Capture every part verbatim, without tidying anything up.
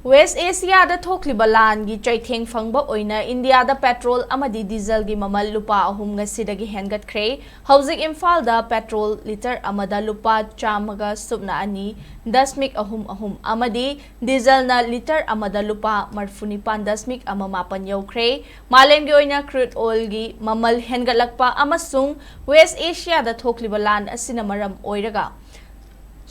West ꯑꯦꯁꯤꯌꯥꯗ ꯊꯣꯛꯂꯤꯕ ꯂꯥꯟꯒꯤ ꯆꯩꯊꯦꯡ ꯐꯪꯕ ꯑꯣꯏꯅ ꯏꯟꯗꯤꯌꯥꯗ ꯄꯦꯇ꯭ꯔꯣꯜ ꯑꯃꯗꯤ ꯗꯤꯖꯜꯒꯤ ꯃꯃꯜ ꯂꯨꯄꯥ ꯑꯍꯨꯝ ꯉꯁꯤꯗꯒꯤ ꯍꯦꯟꯒꯠꯈ꯭ꯔꯦ꯫ ꯍꯧꯖꯤꯛ ꯏꯝꯐꯥꯜꯗ ꯄꯦꯇ꯭ꯔꯣꯜ ꯂꯤꯇꯔ ꯑꯃꯗ ꯂꯨꯄꯥ ꯆꯥꯝꯃꯒ ꯁꯨꯞꯅ ꯑꯅꯤ ꯗꯁꯃꯤꯛ ꯑꯍꯨꯝ ꯑꯍꯨꯝ ꯑꯃꯗꯤ ꯗꯤꯖꯜꯅ ꯂꯤꯇꯔ ꯑꯃꯗ ꯂꯨꯄꯥ ꯃꯔꯤꯐꯨ ꯅꯤꯄꯥꯟ ꯗꯁꯃꯤꯛ ꯑꯃ ꯃꯥꯄꯟ ꯌꯧꯈ꯭ꯔꯦ꯫ ꯃꯥꯂꯦꯝꯒꯤ ꯑꯣꯏꯅ ꯀ꯭ꯔꯨꯗ ꯑꯣꯏꯜꯒꯤ ꯃꯃꯜ ꯍꯦꯟꯒꯠꯂꯛꯄ ꯑꯃꯁꯨꯡ ꯋꯦꯁ ꯑꯦꯁꯤꯌꯥꯗ ꯊꯣꯛꯂꯤꯕ ꯂꯥꯟ ꯑꯁꯤꯅ ꯃꯔꯝ ꯑꯣꯏꯔꯒ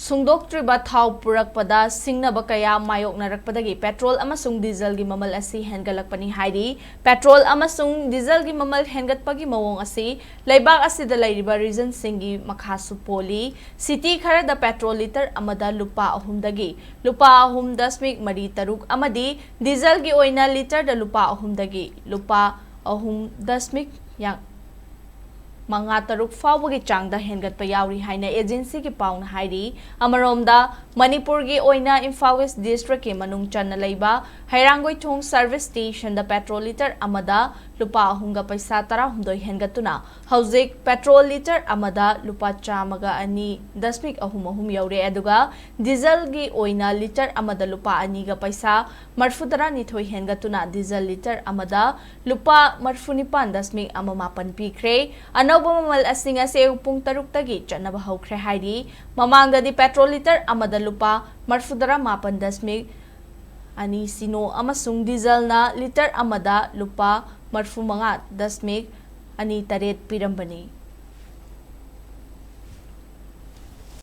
ꯁꯨꯡꯗꯣꯛꯇ꯭ꯔꯤꯕ ꯊꯥꯎ ꯄꯨꯔꯛꯄꯗ ꯁꯤꯡꯅꯕ ꯀꯌꯥ ꯃꯥꯌꯣꯛꯅꯔꯛꯄꯗꯒꯤ ꯄꯦꯇ꯭ꯔꯣꯜ ꯑꯃꯁꯨꯡ ꯗꯤꯖꯜꯒꯤ ꯃꯃꯜ ꯑꯁꯤ ꯍꯦꯟꯒꯠꯂꯛꯄꯅꯤ ꯍꯥꯏꯔꯤ꯫ ꯄꯦꯇ꯭ꯔꯣꯜ ꯑꯃꯁꯨꯡ ꯗꯤꯖꯜꯒꯤ ꯃꯃꯜ ꯍꯦꯟꯒꯠꯄꯒꯤ ꯃꯑꯣꯡ ꯑꯁꯤ ꯂꯩꯕꯥꯛ ꯑꯁꯤꯗ ꯂꯩꯔꯤꯕ ꯔꯤꯖꯟꯁꯤꯡꯒꯤ ꯃꯈꯥꯁꯨ ꯄꯣꯜꯂꯤ꯫ ꯁꯤꯇꯤ ꯈꯔꯗ ꯄꯦꯇ꯭ꯔꯣꯜ ꯂꯤꯇꯔ ꯑꯃꯗ ꯂꯨꯄꯥ ꯑꯍꯨꯝꯗꯒꯤ ꯂꯨꯄꯥ ꯑꯍꯨꯝ ꯗꯁꯃꯤꯛ ꯃꯔꯤ ꯇꯔꯨꯛ ꯑꯃꯗꯤ ꯗꯤꯖꯜꯒꯤ ꯑꯣꯏꯅ ꯂꯤꯇꯔꯗ ꯂꯨꯄꯥ ꯑꯍꯨꯝꯗꯒꯤ ꯂꯨꯄꯥ ꯑꯍꯨꯝ ꯗꯁꯃꯤꯛ ꯌꯥꯡ-, ꯃꯉꯥ ꯇꯔꯨꯛ ꯐꯥꯎꯕꯒꯤ ꯆꯥꯡꯗ ꯍꯦꯟꯒꯠꯄ ꯌꯥꯎꯔꯤ ꯍꯥꯏꯅ ꯑꯦꯖꯦꯟꯁꯤꯒꯤ ꯄꯥꯎꯅ ꯍꯥꯏꯔꯤ꯫ ꯑꯃꯔꯣꯝꯗ, ꯃꯅꯤꯄꯨꯔꯒꯤ ꯑꯣꯏꯅ ꯏꯝꯐꯥꯜ ꯋꯦꯁ ꯗꯤꯁꯇ꯭ꯔꯤꯛꯀꯤ ꯃꯅꯨꯡ ꯆꯟꯅ ꯂꯩꯕ ꯍꯩꯔꯥꯡꯒꯣꯏꯊꯣꯡ ꯁꯔꯚꯤꯁ ꯁ꯭ꯇꯦꯁꯟꯗ ꯄꯦꯇ꯭ꯔꯣꯜ ꯂꯤꯇꯔ ꯑꯃꯗ ꯂꯨꯄꯥ ꯑꯍꯨꯝꯒ ꯄꯩꯁꯥ ꯇꯔꯥꯍꯨꯝꯗꯣꯏ ꯍꯦꯟꯒꯠꯇꯨꯅ ꯍꯧꯖꯤꯛ ꯄꯦꯇ꯭ꯔꯣꯜ ꯂꯤꯇꯔ ꯑꯃꯗ ꯂꯨꯄꯥ ꯆꯥꯝꯃꯒ ꯑꯅꯤ ꯗꯁꯃꯤꯛ ꯑꯍꯨꯝ ꯑꯍꯨꯝ ꯌꯧꯔꯦ꯫ ꯑꯗꯨꯒ ꯗꯤꯖꯜꯒꯤ ꯑꯣꯏꯅ ꯂꯤꯇꯔ ꯑꯃꯗ ꯂꯨꯄꯥ ꯑꯅꯤꯒ ꯄꯩꯁꯥ ꯃꯔꯤꯐꯨ ꯇꯔꯥꯅꯤꯊꯣꯏ ꯍꯦꯟꯒꯠꯇꯨꯅ ꯗꯤꯖꯜ ꯂꯤꯇꯔ ꯑꯃꯗ ꯂꯨꯄꯥ ꯃꯔꯤꯐꯨ ꯅꯤꯄꯥꯟ ꯗꯁꯃꯤꯛ ꯑꯃ ꯃꯥꯄꯟ ꯄꯤꯈ꯭ꯔꯦ꯫ ꯑꯅꯧꯕ ꯃꯃꯜ ꯑꯁꯤꯡ ꯑꯁꯤ ꯑꯌꯨꯛ ꯄꯨꯡ ꯇꯔꯨꯛꯇꯒꯤ ꯆꯠꯅꯕ ꯍꯧꯈ꯭ꯔꯦ ꯍꯥꯏꯔꯤ꯫ ꯃꯃꯥꯡꯗꯗꯤ ꯄꯦꯇ꯭ꯔꯣꯜ ꯂꯤꯇꯔ ꯑꯃꯗ ꯂꯨꯄꯥ ꯃꯔꯤꯐꯨ ꯇꯔꯥ ꯃꯥꯄꯟ ꯗꯁꯃꯤꯛ ꯑꯅꯤ ꯁꯤꯅꯣ ꯑꯃꯁꯨꯡ ꯗꯤꯖꯜꯅ ꯂꯤꯇꯔ ꯑꯃꯗ ꯂꯨꯄꯥ ꯃꯔꯤꯐꯨ ꯃꯉꯥ ꯗꯁꯃꯤꯛ ꯑꯅꯤ ꯇꯔꯦꯠ ꯄꯤꯔꯝꯕꯅꯤ꯫